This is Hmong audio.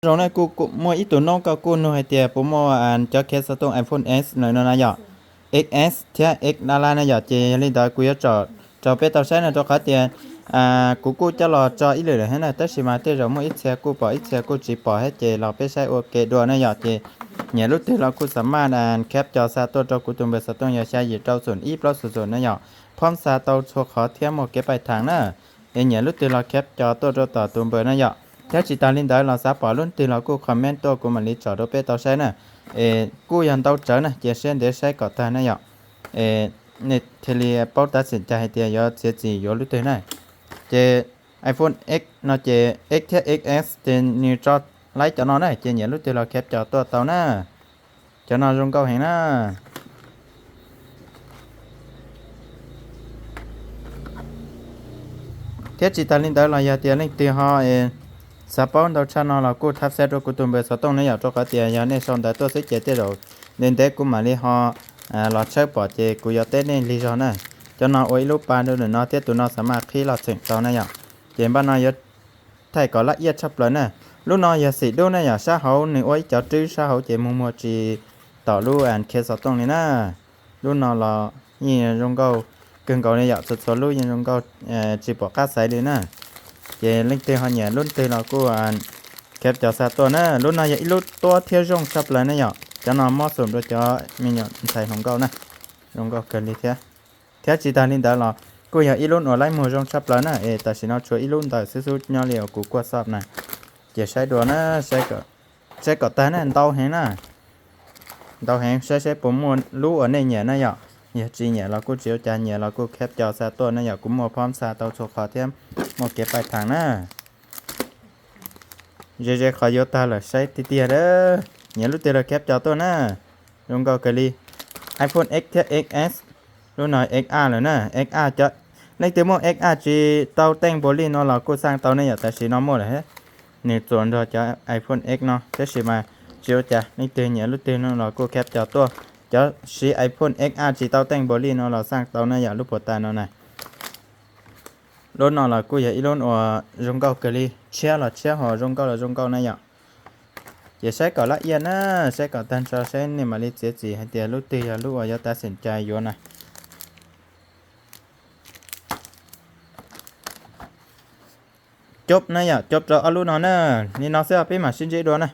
Zoo ne, kuj muaj ib tug noob koj kuj nug hais tias puas muaj cov case xov tooj iPhone X no no na yom, X S thiab X lab lab na yom, ces yog li ntawd kuv yuav tso rau peb tau saib no, rau qhov tias kuv kuj coj los tso ib lwm lawm thiab na, tab sis mas tej zaum muaj ib txhia kuj pom ib txhia kuj tsis pom thiab, ces los peb saib ua ke dua na yom. Ces nyiam lub twg los kuj xam maj khab cos xa tuaj rau kuv tus npawb xov tooj yog xya yim rau xoom ib plaub xoom xoom na yom, phom xa tau txhua qhov thiab muaj kev pais thaam na. Es nyiam lub twg los khab cos tuaj rau tom tus npawb na yom. Thiab tsis tas li ntawd los xav pom lub twg los kuj comment tuaj kuv mam li tso rau peb tau saib na. Es kuj yog ntau tsawv na, cia siab ntev saib kom tag na yom. Es nej thiaj li paub tab xim cai hais tias yuav txiav txim yuav lub twg na. Ces iPhone X no ces X thiab X S ces nws tso laib cov no na, ces nyiam lub twg los khab cos tuaj tau na. Cov no zoo nkauj heev na. Thiab tsis tas li ntawd los yog tias leej twg ho xav paub ntau tshaj no los kuj thab xav rau kuv tus npawb xov tooj na yom, rau qhov tias yog nej sau ntawv tuaj xwb ces tej zaum ntev ntev kuv mam li ho los tshawb pom ces kuv yuav teb nej lig zog na. Cov no ua ib lub pa rau ntawm no thiab tus no xam maj qhib los txheem tau na yom. Ces npaj no yuav thaij kom laj iab tshaj plaws na. Lub no yog xim dub na yom, sab hauv nws ua ib cov rwb sab hauv ces muag muag tsis tom lub case xov tooj li na. Lub no los yeej zoo nkauj kawg nkaus li yom, txhua txhua lub yeej zoo nkauj tsis pom qab xaiv li na. Ces leej twg ho nyiam lub twg los kuj khab cos xa tuaj na. Lub no yog ib lub tuab thiab zoo tshaj plaws na yom, cov no mob xum rau cov me nyuam ntxhais hluas nkauj na, zoo nkauj kawg li thiab. Thiab tsis tas li ntawd los kuj yog ib lub uas laib muag zoo tshaj plaws na, es tam sim no tshuav ib lub ntawm xwb xub nyob li uas kuv kuaj xob na. Ces saib dua na, saib kom tag na, ntau heev na. Ntau heev, saib saib puas muaj lub uas nej nyiam na yom. Yog tsis nyiam los kuj tsis ua cas, nyiam los kuj khab cos xa tuaj na yom, kuv muaj phom xa tau txhua qhov thiab muaj kev pais thaam na. Ze ze qhov yuav tag lawm, saib tiag tiag a. Nyiam lub twg los khab cos tuaj na. Zoo nkauj kawg li. iPhone X thiab X S, lub no X A lawm na, X A cov. Leej twg muaj X A tsis tau teej npaum li no los kuj xaj tau ne yom, tam sim no muaj lawm thiab. Nws txuas nrog cov iPhone X no, tab sis mas tsis ua cas, leej twg nyiam lub twg no los kuj khab cos tuaj. Cov siv iPhone X A tsis tau teej npaum li no los xaj tau na yom, lub puas tas no na. Lub no los kuj yog ib lub uas zoo nkauj kawg li, tshiab los tshiab ho zoo nkauj los zoo nkauj na yom. Ces saib kom laj iab na, saib kom tag nrho saib nej mam li txiav txim hais tias lub twg yog lub uas yuav tas xim cai yuav na. Coob na yom, coob rau ob lub no na. Li no xwb peb mam sib ntsib dua na.